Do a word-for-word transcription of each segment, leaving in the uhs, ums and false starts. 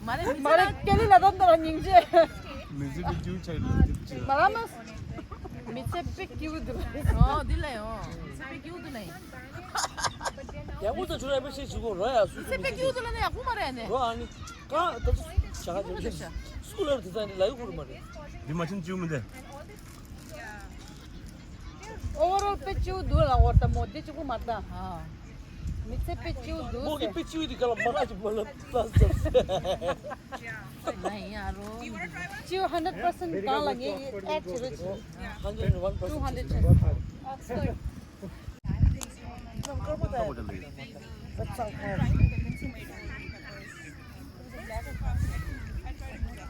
མ་རེད། མི་མ་རེད། ཚེ་ལ་སྐྱེ་ལི་ལ་དོན་དུ་ལ་སྙིང་རྗེ། མི་ཚེ་པའི་སྐྱིད་པོ་ཆགས་ལ་འདི་ཅི། མ་ར་མ། མི་ཚེ་པའི་སྐྱིད་པོ་འདུག་ཨོ་འདི་ལ་ཡོང་། མི་ཚེ་པའི་སྐྱིད་པོ་འདུག་ལ་ཡིན། ཡག་པོ་དང་ཆུ་ར་པའི་ཤེས་ཆུ་གོ་རོ་ཡ་སུ་མི་ཚེ་པའི་སྐྱིད་པོ་འདུག་ལ་ནི་ཡག་པོ་མ་རེད་ནི། རོ་ཨ་ནི། ཀ་ད་ཚོ་ཞག་ཁ་ཚོ་སུ་ལ་དེ་ཚ་ནི་ལ་ཡུ་གུ་རུ་མ་རེད། འདི་མ་ཕྱིན་སྐྱིད་པོ་མི་འདུག་ཨོ་བར་ཨོལ་དཔེ་སྐྱིད་པོ་འདུག་ལ་འོར་ད་མོ་དེ་གཅིག་པུ་མ་ད། ཨ། མི་ཚེ་དཔེ་སྐྱིད་པོ་འདུག་མོ་གི་ཟེར། དཔེ་སྐྱིད་པོ་འདི་ག་ལ་མ་ལ་ཅིག་མ་ལ་ལ་ཟེར། ང་ཡིན་ཨ་རོ། སྐྱིད་པོ་hundred percent གང་ལ་ངས་ཨེ་ཌི་བྱེད་རོགས་བྱེད། Hundred and one percent two hundred percent།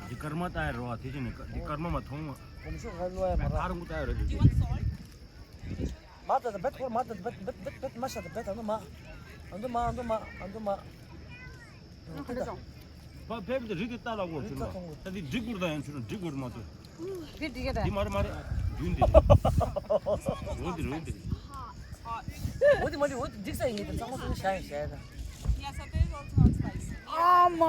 འདི་སྐར་མ་ལྟ་ཡ་རོ་བ་དེ་ཅི་ནི་འདི་སྐར་མ་མ་མཐོང་བ། གོམས་ཤུགས་ཧ་ལོ་ཡ་མ་ར། ཨ་རུ་ཀུ་ཏ་ཡ་ར་ཇི་ཇི། མ་ད་ད་བེད་ཁོར་མ་ད་ད་བེད་བེད་བེད་བེད་མ་ཤ་ད་བེད་ཨ་ནུ་མ། ཨ་ནུ་མ་ཨ་ནུ་མ་ཨ་ནུ་མ། ཨ་ཁ་ད་ཅོང་། བ་བེད་དེ་རི་དེ་ཏ་ལ་གོ་ཆུ་མ། ད་དེ་འགྲིག་གུར་ད་ཡང་ཆུ་རུ་འགྲིག་གུར་མ་ཏུ། དེ་འགྲིག་ག་ད། དེ་མ་རེད་མ་རེད། རྒྱུན་དེ། རོ་དེ་རོ་དེ། འོ་དེ་མ་རེད། འོ་དེ་འགྲིག་ས་ཡིན་དེ་ཚང་མ་ཚང་མ་བྱ་ཡིན་བྱ་ཡིན། ཨ་མ།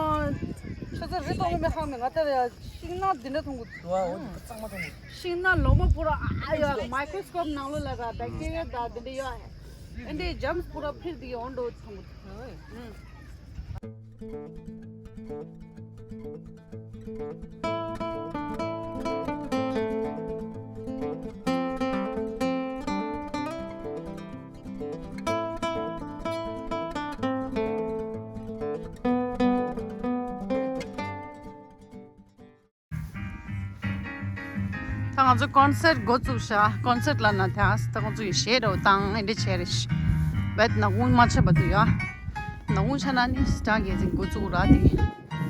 ཁྱོད་ཚོ་རི་ཐོག་མི་ཧང་མི་ང་ལྟར་ཡ་ཤིང་ནགས་འདི་འདྲ་མཐོང་གི་འདུག་འདུག་ཨ། འོ་འདི་གཙང་མ་མཐོང་གི་འདུག་ཤིང་ནགས་ལོ་མ་པུ་ར་ཨ་ཡ་མའི་ཀྲོ་སི་ཀོབ་ནང་ལོགས་ལ་ར་བེག་ཊི་རི་ཡ་ད་འདི་འདྲ་ཡོད། ཨ་འདི་ཇམ་སི་པུ་ར་ཕིར་འདི་ཡོང་འགྲོ་མཐོང་གི་འདུག་ད་ང་ཚོ་ཀོན་སར་ཊི་འགོ་བཙུགས་ཤག་ཀོན་སར་ཊི་ལ་ན་ཐེངས་ད་ཁོང་ཚོ་ཡི་གཞས་འདྲ་བོ་བཏང་ཨེ་འདྲ་བྱས་རེད། བེད་ནག་ཁུང་མ་ཆད་པ་འདུག་ཡ། ནག་ཁུང་ཆད་ན་ནི་སི་ཊར་གལ་སྲིད་འགོ་བཙུགས་ར་དེ་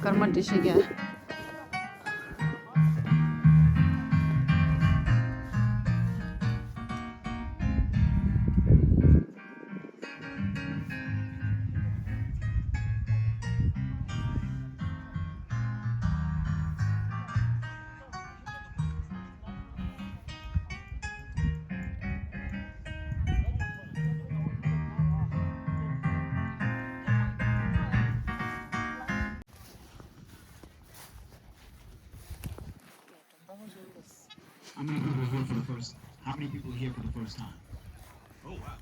སྐར་མ་འདྲ་ཞིག་ག How many people here for the first? How many people here for the first time? Oh wow.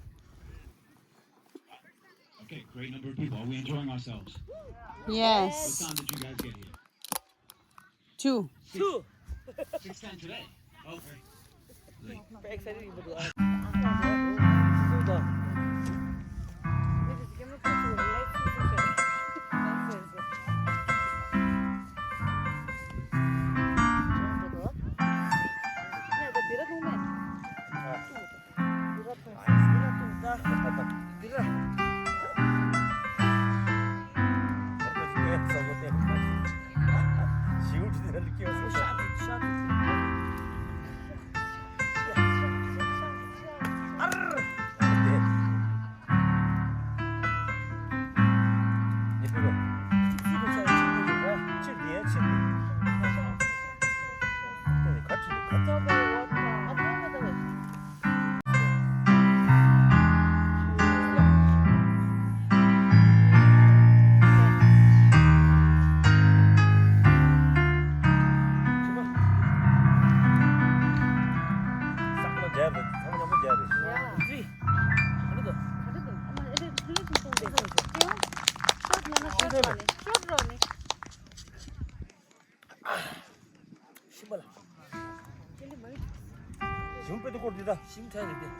Okay, great number of people. Are we enjoying ourselves? What Yes. time did you guys get here? Two. Two. Six ten today. Okay. Late. Very excited. ཤིང་པ་ལ། ཞིམ་པའི་ཏུ་སྐོར་འདི་ད་ཞིམ་ཁྲ་རེད་དེ།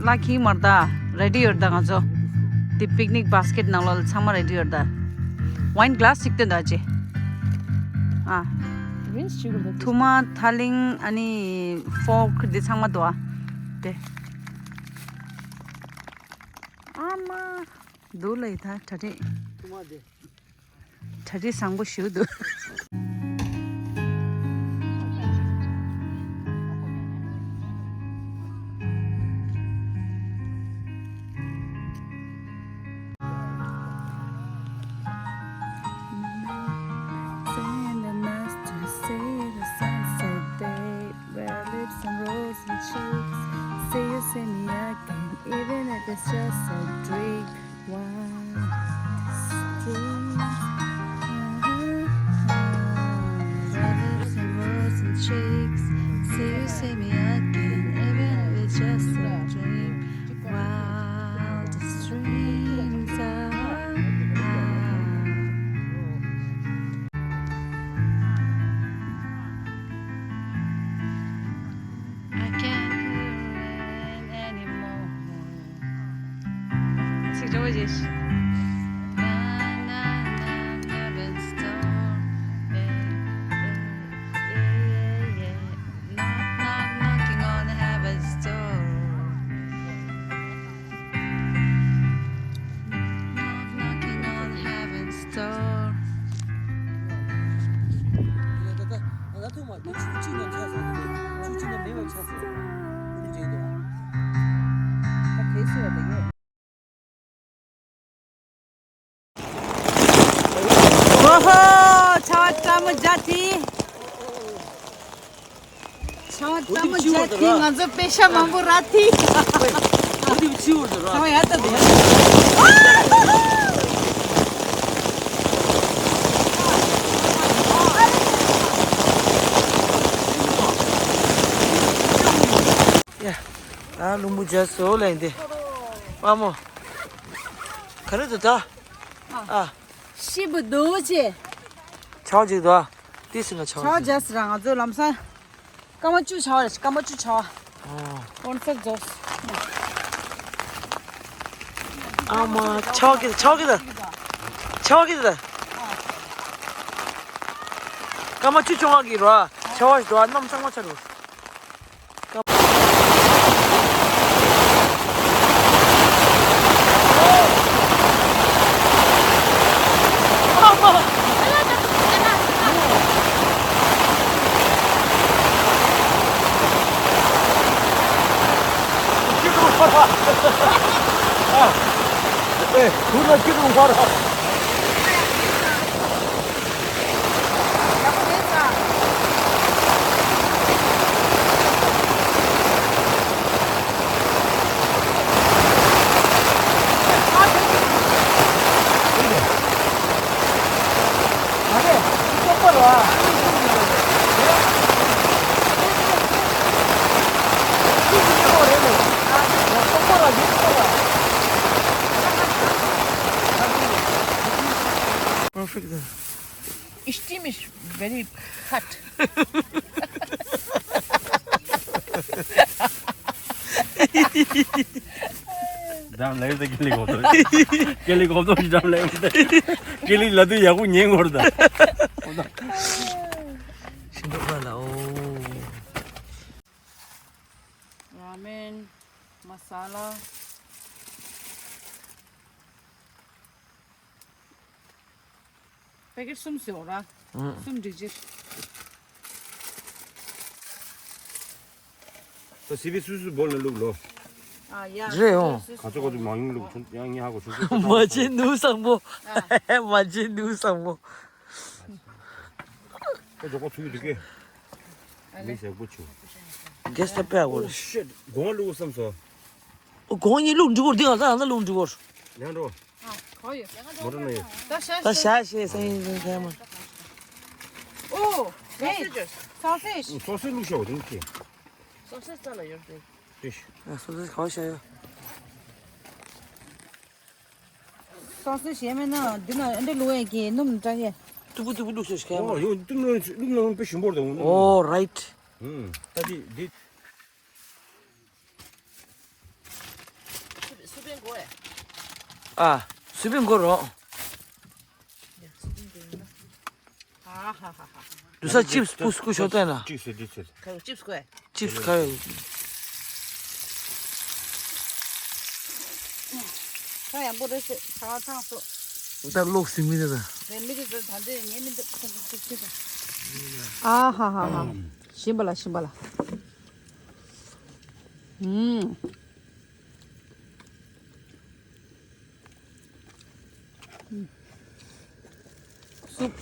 ལ་ཁྱི་མར་ད་རེ་ཌི་ཡོད་ད་ང་ཚོ། དེ་པིག་ནིག་བྷ་སི་ཀེཊ་ནང་ལོགས་ལ་ཚང་མ་རེ་ཌི་ཡོད་ད། ཝའིན་གླ་སི་གཅིག་སྟོན་ད་ཅེ། ཨ། རིན་ཞིག་གོ་ཐུ་མ་ཐ་ལིང་ཨ་ནི་ཕོག་དེ་ཚང་མ་འདུག་ཨ། དེ། ཨ་མ། འདུག་ལ་ཡི་ད་གྲ་སྒྲིག་ཐུ་མ་དེ། གྲ་སྒྲིག་བཟང་པོ་ཞུ་འདུག Saying the master say the sunset babe, red lips and rosy cheeks. Say you see me again, even if it's just a dream. Wild streets, red lips and rosy cheeks. Say you see me again, even if it's just a dream. Wild dreams are. I can't hold it anymore. Sing to me, Jesh. Na, na, na, heaven's door. Yeah, yeah, yeah, yeah, yeah. Knock, knock, knocking on heaven's door. Knock, knocking on heaven's door. ཨོ་ཧོ། ཆར་པ་སྤྲ་མོ་རྒྱག་དེ། ཆར་པ་སྤྲ་མོ་རྒྱག་དེ། ང་ཚོ་པེ་ཤ་མང་པོ་རག་དེ། ཆར་པ་ཡག་ད་དེ། ཡ། ཨ། རླུང་བུ་རྒྱག་སོ་ལེན་དེ། དཔའ་མོ། ག་རེ་འདུག་ད། ཨ། ཤི་བུ་འདུག་ཅེ། ཆའོ་ཅིག་འདུག་ཨ། ཏི་སི་ན་ཆའོ་ཆའོ་ཅིག་ཇ་སི་ར་ང་ཚོའི་ལམ་སང་། སྐར་མ་བཅུ་ཆའོ་རེ་སྐར་མ་བཅུ་ཆའོ། ཨོ། ཀོན་སར་ཊི་རྫོགས། ཨ་མ་ཆའོ་ཀི་ཆའོ་ཀི་ད། ཆའོ་ཀི་ད། སྐར་མ་བཅུ་བཅོ་ལྔ་གི་ར། ཆའོ་ཞིག་འདུག་ཨ། གནམ་གཙང་མ་ཆགས་འདུག་ཨེ། ཁུར་ལ་སྐྱིད་རུང་བར། Perfect. Esteem is very hot. Dam lai da kili gomdo. Kili gomdo dam lai da. Kili ladu yaku nyen gorda. Shindo kala o. Ramen, masala. Packet གསུམ་བཟོས་ར། ཨང་། གསུམ་སྒྲིག་ཕྱིར། ད་སི་བི་སུ་སུ་བོལ་ནས་བླུགས་ལོ། ཨ་ཡ། རེད་ཨོ། སུ་སུ་ག་ཚོད་ག་ཚོད་མང་ཉུང་བླུགས་ཚུན་ཡང་ཉི་ཧ་གོ་ཚུན་ཚོད། མ་བྱེད་ནུ་བཟང་པོ། ཨ། མ་བྱེད་ནུ་བཟང་པོ། ཨེ་འཇོག་པ་ཚུགས་ཀྱི་འདུག་གས། ཨ་ལེ། མི་ཟེར་པོ་ཆུ། རྒྱས་ས་པའི་ཨ་བོ། Oh shit། སྒོང་བླུགས་བསམ་སོ། སྒོང་གཉིས་བླུགས་འགྲིག་གོ་འདི་ང་ད་ང་ད་བླུགས་འགྲིག་གོ། ལན་འགྲོ། མོ་ཊ་ན་ཡོད། ད་ཤ་ད་ཤ་ཤེས་སེང་སེང་མ། ཨོ། Hey, sausage. Sausage. Sausage བླུགས་ཤོག་དེ་ནི་ཁྱེད། Sausage ད་ལ་ཡོད་རེད། ཏིཤ། ཨ། sausage ག་བ་ཤ་ཡོད། Sausage ཡེ་མེད་ན་འདི་ན་ཨ་འདྲ་བླུགས་ཡས་ཀྱི་སྣུམ་དྲག་ཡས། ཏུ་པུ་ཏུ་པུ་བླུགས་ཤོག་ཤ་ཡ་མ། ཨོ་ཡོད་འདི་ནི་བླུགས་ན་དཔེ་ཞིམ་པོ་རེད་ད། Oh, right. ཨུམ། ད་འདི་འདི། ཨ། སུས་པིན་གོ་རོ། ཨ་ཧ་ཧ་ཧ། དུ་ས་ཅིབས་པུ་སྐུ་ཤོ་ཏན་ན། ཅིབས་སི་དི་ཅིབས། ཁ་ཅིབས་སྐོ། ཅིབས་ཁ་ཡོད། ཁ་ཡང་པོ་རེ་ཤེ་ཁ་ཐང་སོ། ད་ལོག་སི་མི་རེ་ད། མེ་མི་རེ་ད་ད་འདི་ངེ་མི་འདུག་ཅིབས་ཅིབས་ཅིབས། ཨ་ཧ་ཧ་ཧ། ཞིམ་པ་ལ་ཞིམ་པ་ལ། ཨུམ། སུབ།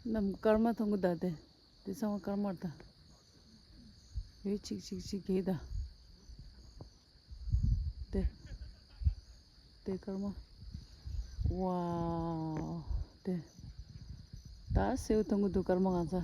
ནམ་སྐར་མ་མཐོང་གི་ད་དེ། དེ་ཚང་མ་སྐར་མ་ད། ཡོད་ཅིག་ཅིག་ཅིག་གེ་ད། དེ། དེ་སྐར་མ། ཝའོ། དེ། ད་སེའུ་མཐོང་གི་འདུག་སྐར་མ་གང་ཚ།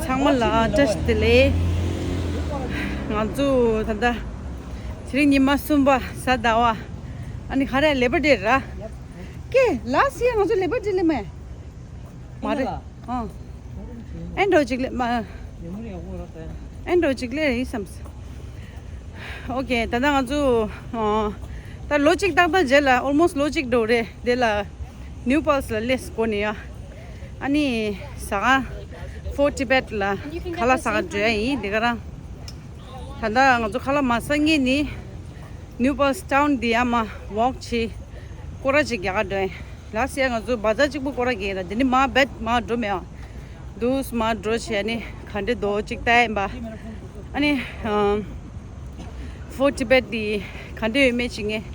ཚང་མ་ལ་བཀྲ་ཤིས་བདེ་ལེགས། ང་ཚོ་ད་ལྟ་དེ་རིང་ཉི་མ་གསུམ་པ་གཟའ་ཟླ་བ། ཨ་ནི་ག་རེ་ལེ་བར་ཌེ་ར། ཀེ་ལ་སི་ཡ་ང་ཚོ་ལེ་བར་ཌེ་ལེ་མེ། མ་རེད། ཨ། ཨེ་འགྲོ་ཅིག་ལེ་མ། ཨེ་འགྲོ་ཅིག་ལེ་ཡིན་བསམ། ཨོ་ཀེ་ད་ལྟ་ང་ཚོ་ཨ། ད་ལོ་གཅིག་ཏག་ཏག་རྗེས་ལ་ཨོལ་མོ་སི་ལོ་གཅིག་འགྲོ་རེད་དེ་ལ། ནིའུ་པལ་སི་ལ་སླེབས་གོ་ནི་ཡ། ཨ་ནི་ཟ་ཁང་ཕོར་ཊི་བེད་ལ་ཁ་ལག་ཟ་ག་འགྲོ་ཡ་ཡིན་དེ་ག་རང་། ད་ལྟ་ང་ཚོ་ཁ་ལག་མ་ཟ་སྔོན་ནི་ནིའུ་པལ་སི་ཊའུན་འདི་ཡ་མ་ཝོག་བྱེད། སྐོར་ར་ཅིག་རྒྱག་ག་འགྲོ་ཡིན། ལགས་སེ་ང་ཚོ་བ་ཛར་གཅིག་པུ་སྐོར་ར་རྒྱག་ཡིན་ལ་དེ་ནི་མ་བེད་མ་འགྲོ་མེད་ཨ། འདུག་མ་འགྲོ་བྱས་ནི་ག་འདྲེ་རྡོ་གཅིག་ལྟ་ཡིན་པ། ཨ་ནི་ཕོར་ཊི་བེད་འདི་ག་འདྲེ་ཡོད་མེད་ཅིག་ངས།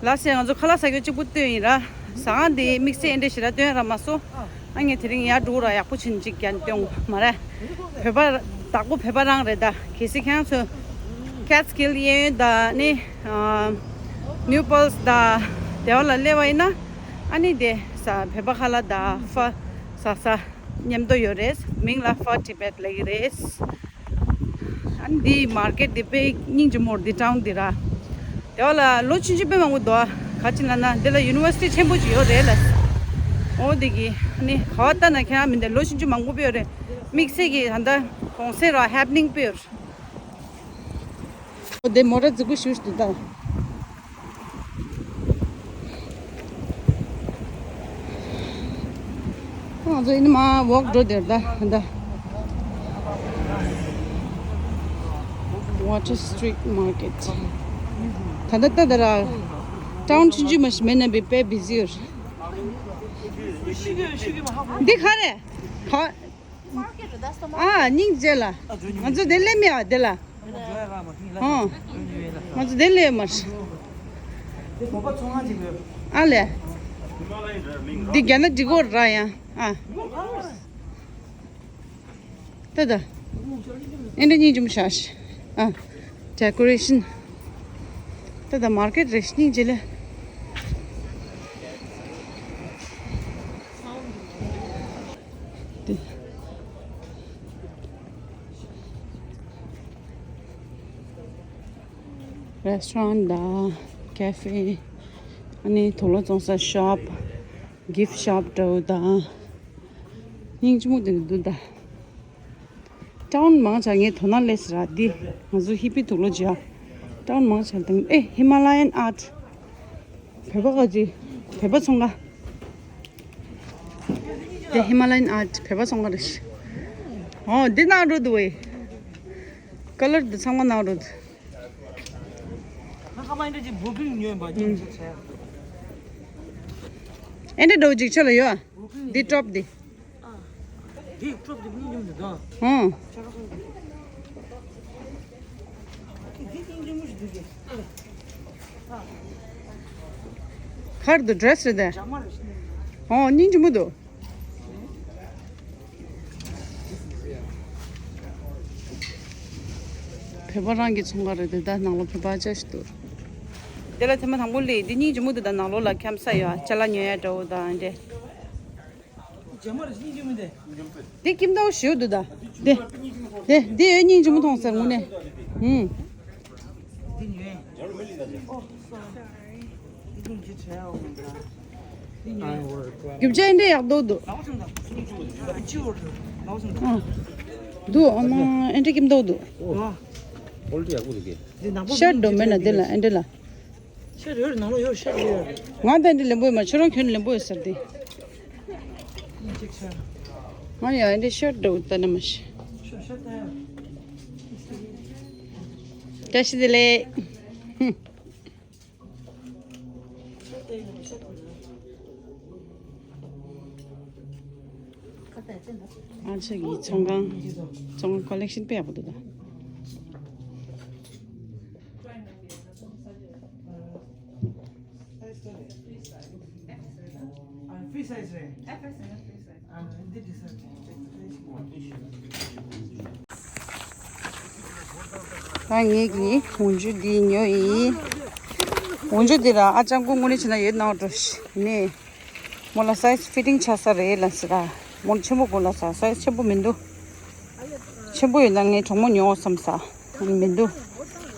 ལགས་སེ་ང་ཚོ་ཁ་ལག་ཟ་རྒྱུ་གཅིག་པུ་སྟོན་ཡིན་ར། ཟ་ཁང་འདི་དམིགས་བསལ་ཨེ་འདྲེ་ཞེ་དྲག་སྟོན་ར་མ་སོང་། ཨ་ངས་དེ་རིང་ཡར་འགྲོ་ར་ཡག་པོ་ཕྱིན་ཅིག་ཀྱང་སྟོན་མ་ར། བོད་པ་བདག་པོ་བོད་པ་རང་རེད་ད་གལ་སྲིད་ཁྱེད་རང་ཚོ་ཀེ་ཐི་སི་ཀིལ་གཡས་གཡོན་ད་ནི་ནིའུ་པལ་སི་ད་དེ་བ་ལ་སླེབས་པ་ཡིན་ན་ཨ་ནི་དེ་ས་བོད་པ་ཁ་ལག་ད་ཧྥ་ཟ་ས་མཉམ་དུ་ཡོད་རེད། མིང་ལ་ཧྥ་ཊི་བེད་ལབ་ཀྱི་རེད། ཨ་ནི་འདི་མར་ཀེཊ་འདི་དཔེ་སྙིང་རྗེ་མོ་རེད། འདི་ཊའུན་འདི་ར། དེ་བ་ལ་ལོ་ཆུང་ཆུང་དཔེ་མང་པོ་འདུག་ཨ། ག་ཅི་ལབ་ན་འདི་ལ་ཡུ་ནི་ཝར་སི་ཊི་ཆེན་པོ་ཅིག་ཡོད་རེད་ལ། འོ་འདི་གི་ཨ་ནི་ག་བ་ལྟ་ན་ཁྱེད་རང་མི་འདི་ལོ་ཆུང་ཆུང་མང་པོ་དཔེ་ཡོད་རེད། དམིགས་བསལ་གྱི་ད་ལྟ་གུང་སེང་ར་ཧེ་པ་ནིང་དཔེ་ཡོད་རེད། འོ་དེ་མོ་ཊ་རྫིག་པོ་ཞིག་འདུག་ད། ང་ཚོ་ཨ་ནི་མར་ཝོག་འགྲོ་དེར་ད་ད། Water Street Market། ད་ད་ད་ད་ར། ཊའུན་ཆུང་ཆུང་མ་ཞིག་མེད་ན་བི་དཔེ་བི་ཟི་ཡོད། འདི་ག་རེ། ག་ཨ་སྙིང་རྗེ་ལ། ང་ཚོ་དེ་ལས་མེད་ཨ་དེ་ལ། ཨོ། ང་ཚོ་དེ་ལས་མར། ཨ་ལས། འདི་རྒྱ་ནག་འདི་གོ་ར་ཡ། ཨ། ད་ད། ཨེ་འདྲ་སྙིང་རྗེ་མོ་ཤག་ཤི། ཨ། ཌེ་ཀོ་རེ་ཤན། ད་ད་མར་ཀེཊ་རེ་སྙིང་རྗེ་ལེ། དེ། རེ་སི་ཊོ་རན་དང་ཀེ་ཧྥེ། ཨ་ནི་དུག་ལོག་བཙོང་ས་ཤོབ། གིཕ་ཤོབ་འདྲ་བོ་དང་། སྙིང་རྗེ་མོ་དེ་འདུག་ད། ཊའུན་མང་ཆེ་ངས་དོ་སྣང་སླེབས་ར་འདི། ང་ཚོ་ཧི་པི་དུག་ལོག་བྱེད་ཡ། ཊའུན་མང་ཆེ་དང་ཨེ་ཧི་མ་ལ་ཡན་ཨརཊ། བོད་པ་ག་ཅི། བོད་པ་ཚོང་ཁང་། དེ་ཧི་མ་ལ་ཡན་ཨར་ཊི་བོད་པ་ཚོང་ཁང་རེད། ཨོ་འདི་ནང་འགྲོ་འདུག་བས། ཀ་ལར་འདི་ཚང་མ་ནང་འགྲོ་འདུག་ཁ་མ་འདྲ་ཅིག་བུ་ཕིང་ཉོས་པ་ཅིག་ཨུམ། ཆ་ཆ། ཨེ་འདྲ་འགྲོ་ཅིག་ཆ་ལ་ཡོད། བུ་ཕིང་འདི་ཀྲོབ་འདི། འདི་ཀྲོབ་འདི་མི་ཉུང་འདུག་ད། ཨང་། ཆ་རོགས་སོང་། འདི་སྙིང་རྗེ་མོ་ཞིག་འདུག་གས། ཁར་འདུག་ཌི་རེ་སི་རེད་དེ། ཇ་མ་རེད་ཤི། ཨོ་སྙིང་རྗེ་མོ་འདུག་བོད་པ་རང་གི་ཚོང་ཁང་རེད་དེ། ད་ནང་ལོགས་བོད་པ་ཅག་ཞིག་འདུག་དེ་ལ་ཐེངས་མ་དང་པོ་ལས་འདི་སྙིང་རྗེ་མོ་འདུག་ད་ནང་ལོགས་ལ་འཁྱམ་ས་ཡོད། ཅ་ལག་ཉོ་ཡ་འདྲ་བོ་དང་འདྲ། འདི་ཀིམ་ཏའོ་ཞེ་པོ་འདུག་ད། འདི་འདི་འདི་ཡོད་སྙིང་རྗེ་མོ་མཐོང་ཟེར་དངོས་གནས། ཧུམ། རྒྱུ་ཆ་འདི་ཡག་འདུག་འདུག་ཨ་འདུག་ཨ་མ་ཨེ་འདྲ་ཀིམ་ཏའོ་འདུག་ཤར་འགྲོ་མེད་ན་འདི་ལ་ཨེ་འདྲ་ལ། ཤར་ཡོད་ནང་ལོགས་ཡོད་ཤར་ཡོད། ང་ད་འདི་ལེན་པོ་ཡོད་མ་ཁྱོད་རང་ཁྱོད་ལེན་པོ་ཡོད་ཟེར་ཏེ། ང་ཡང་འདི་ཤར་འགྲོ་ད་ན་མ་ཤི། བཀྲ་ཤིས་བདེ་ལེགས། ཨ་ཅག་གི་ཚོང་ཁང་། ཚོང་ཁང་ཀོ་ལེག་ཤན་དཔེ་ཡག་པོ་འདུག་ད། ད་ངེད་ཀྱིས་འོག་འཇུ་འདི་ཉོས་ཡིན། འོག་འཇུ་འདི་ར་ཨ་ཅག་ཀུ་ངོ་ནི་ཆེ་ན་ཡོད་ནང་འགྲོ་ཤི་ནས། མོ་ལ་སའི་ཛི་ཕི་ཊིང་ཆགས་ས་རེད་ལབ་ཟེར་ར། མོ་ཆེན་པོ་དགོས་ལབ་ས། སའི་ཛི་ཆེན་པོ་མི་འདུག་ཆེན་པོ་ཡོད་ན་ངས་གྲོགས་མོ་ཉོ་བསམ་ས། མི་འདུག་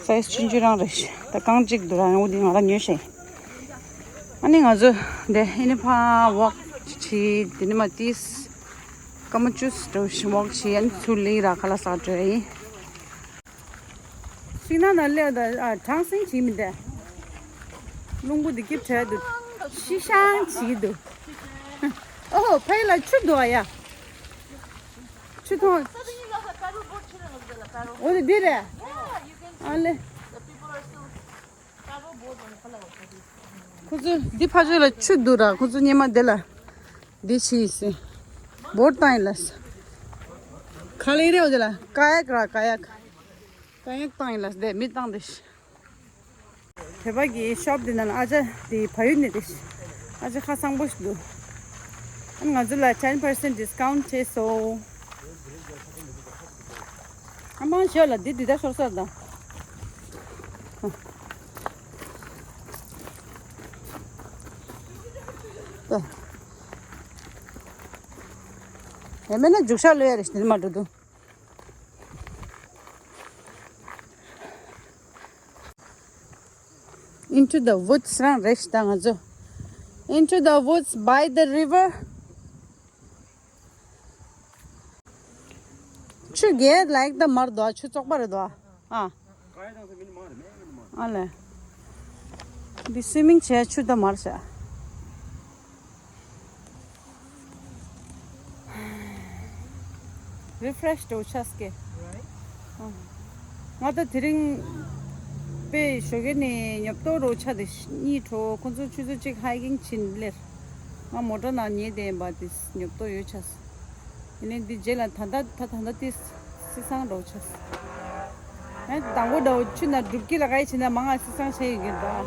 སའི་ཛི་ཆུང་ཆུང་རང་རེད་ཤག་ད་རྐང་གཅིག་འདུག་ར། འོ་འདི་ང་རང་ཉོས་ཤག་ཨ་ནི་ང་ཚོ་འདི་ཨ་ནི་ཕར་ཝོག་བྱེད། དེ་ནི་མ་ཏིས་སྐར་མ་བཅུ་འགྲོ་ཞིག་ཝོག་བྱེད། ཨ་ནི་ཚུར་ལི་ར་ཁ་ལག་ཟ་འགྲོ་ཡིན། ཤིང་ནགས་ནང་སླེབས་ད། ཨ་གྲང་སེང་བྱེད་མི་འདུག་རླུང་བུ་འདི་སྐྱིབས་བྲལ་འདུག་ཤི་ཤང་བྱེད་འདུག་ཨོ་ཕ་ཡི་ལ་ཆུ་འདུག་ཨ་ཡ། ཆུ་མཐོང་། འོ་དེ་འདི་རེད། ཨ་ལེ། ཁོ་ཚོ་འདི་ཕ་ཆོས་ལ་ཆུ་འདུག་ར། ཁོ་ཚོ་སྙེ་མ་འདི་ལ་འདི་ཕྱིས་སེ་བོར་བཏང་ཡིན་ལ། ག་ལེ་རེད། འོ་དེ་ལ་ཀ་ཡག་ར་ཀ་ཡག་ཀ་ཡག་བཏང་ཡིན་ལ། དེ་མི་བཏང་དེ་ཤི། བོད་པ་གི་ཤོབ་འདི་ནང་ལ་ཨ་ཅག་དེ་ཕ་ཡུལ་ནས་དེ་ཤི། ཨ་ཅག་ཁ་སང་པོ་ཞིག་འདུག་ཨ་ང་ཚོ་ལ་ten percent discount བྱས་སོང་། ཨ་མ་ཞོ་ལ་འདི་འདི་ད་ཤོར་སར་དང་། ཨེ་མེད་ན་རྒྱུག་ཤར་ལོས་ཡ་རེ་ཞིག་འདི་མ་འགྲོ་འདུག Into the woods རང་རེད་ཤག་ད་ང་ཚོ། Into the woods by the river. ཆུ་རྒྱས་ལ་ཡག་ད་མར་དོ། ཆུ་བཙོག་པ་རེད་དོ། ཨ། ཨ་ལེ། འདི་སུའི་མིང་བྱས་ཆུ་ད་མར་བྱ། རི་ཕི་རེ་ཤི་འགྲོ་ཆགས་ཀྱི། ང་ད་དེ་རིང་དཔེ་ཞོགས་ཀས་ནས་ཉོབ་ཏོ་འགྲོ་ཆགས་དེ་གཉིད་འཕྲོ། ཁོ་ཚོ་ཆུ་ཚོད་གཅིག་ཧའི་ཀིང་ཕྱིན་སླེབས། ང་མོ་ཊ་ནང་ཉལ་བསྡད་པ་དེ་ཉོབ་ཏོ་ཡོད་ཆགས། ཡིན་ནའི་འདི་རྗེས་ལ་ད་ལྟ་ད་ད་ལྟ་དེ་སི་སང་འགྲོ་ཆགས། ཨེ་དང་པོ་འདྲ་བོ་ཆུ་ནང་སྒྲུབ་ཀྱི་ལ་ག་ཡི་བྱས་ན་མང་ང་སི་སང་ཆེ་ཡོད་ཀྱི་འདུག་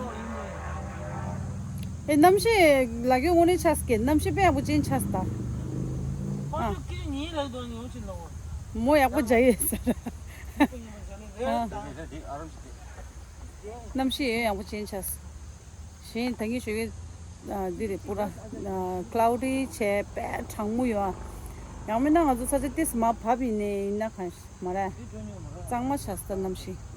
ཨེ་གནམ་གཤིས་ལ་གི་དངོས་གནས་ཆགས་ཀྱི། གནམ་གཤིས་དཔེ་ཡག་པོ་ཅན་ཆགས་ད། ཨ། མོ་ཡག་པོ་མཇལ་ཡོད་ཟེར། ཨ། གནམ་གཤིས་ཡོད་ཡག་པོ་ཅན་ཆགས། གཞན་ད་གིན་ཞོགས་ཀས་འདི་རེད། པུ་ར་ཀླའུ་ཌི་བྱས་དཔེ་གྲང་མོ་ཡོད་ཨ། ཡང་མིན་ན་ང་ཚོ་ས་ཆ་ཏིས་མ་བབས་ཡིན་ནའི་ཡིན་ན་གང་ཞིག་མ་རེད། གཙང་མ་ཆགས་ས་གནམ་གཤིས།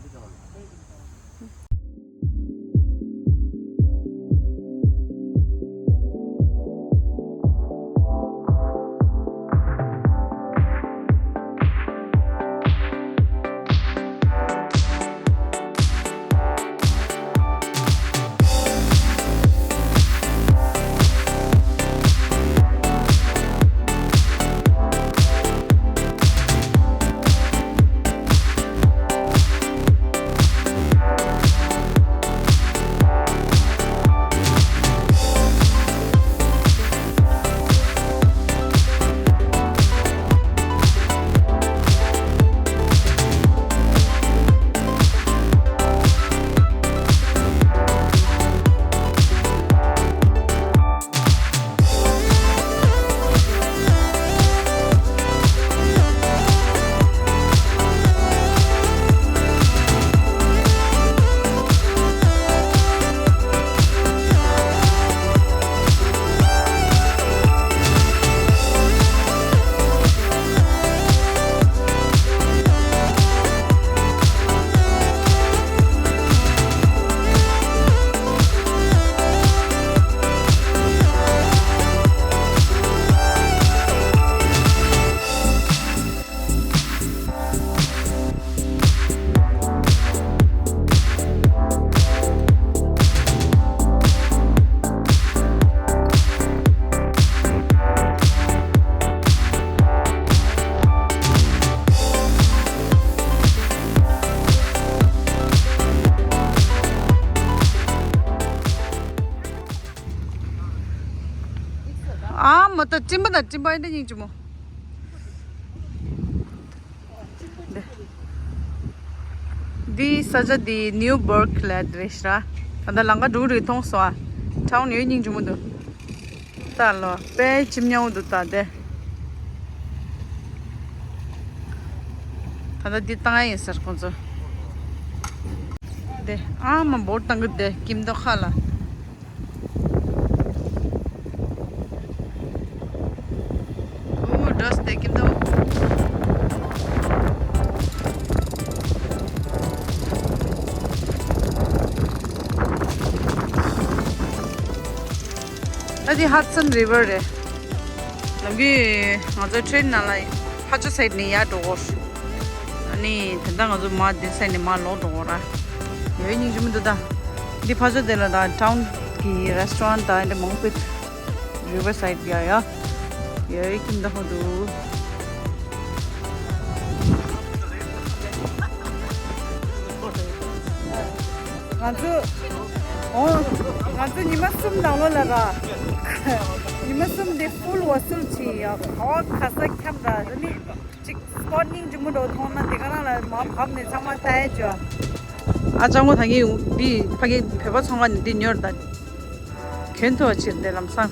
མ་ད་སྤྲིན་པ་དང་སྤྲིན་པ་ཨེ་འདྲ་སྙིང་རྗེ་མོ། འདི་འདི་ས་ཆ་འདི་ནིའུ་བར་ཀི་ལབ་རེད་ཤག་ད་ལྟ་ལམ་ཁ་འགྲོ་གི་རེད། མཐོང་སོང་ཨ། ཊའུན་ཡོད་སྙིང་རྗེ་མོ་འདུག་ད་ལོ་དཔེ་ཅིག་ཉལ་འདུག་ད་དེ། ད་ལྟ་འདི་བཏང་ཡ་ཡིན་ཟེར་ཁོང་ཚོ། དེ་ཨ་མ་འབོར་བཏང་གི་དེ་ཀིམ་དོ་ཁ་ལ། ཨོ་འདྲ་སྟེ་ཀིམ་དོ། ད་འདི་ཧ་ཌི་སན་རི་ཝར་རེད། ལམ་གི་ང་ཚོ་ཊེན་ནང་ལ་ཕ་ཆོ་སའིཌ་ནས་ཡར་འགྲོ་གོ། ཨ་ནི་ད་ལྟ་ང་ཚོ་མར་འདི་སའིཌ་ནས་མར་ལོག་འགྲོ་གོ་ར། ཡོད་སྙིང་རྗེ་མི་འདུག་ད། འདི་ཕ་ཆོ་དེ་ལ་ད་ཊའུན་གི་རེ་སི་ཊོ་རན་ཊི་དང་འདི་མང་པོ། རི་ཝར་སའིཌ་ཡ་ཡ། ཡོད་ཀིམ་དོ་ཧོ་འདུག་ང་ཚོ། ཨོ། ང་ཚོ་ཉི་མ་གསུམ་ནང་ལོགས་ལ་ར། ཉི་མ་གསུམ་དེ་ཕུལ་ཝ་སུལ་བྱས་ཡ། ག་བ་ག་ས་འཁྱམས་ར་ནི། ཅིག་སི་པོཊ་སྙིང་རྗེ་མོ་འདྲ་བོ་མཐོང་ན་དེ་ག་རང་ལ་མར་བབས་ནས་ཚང་མ་ལྟ་ཡ་བྱོས། ཨ་ཅག་མོ་ད་ངས་འདི་ཕ་གི་བོད་པ་ཚོང་ཁང་ནས་འདི་ཉོས་ར་ད། གྱོན་ཐུབ་པ་བྱེད་དེ་ལམ་སང་།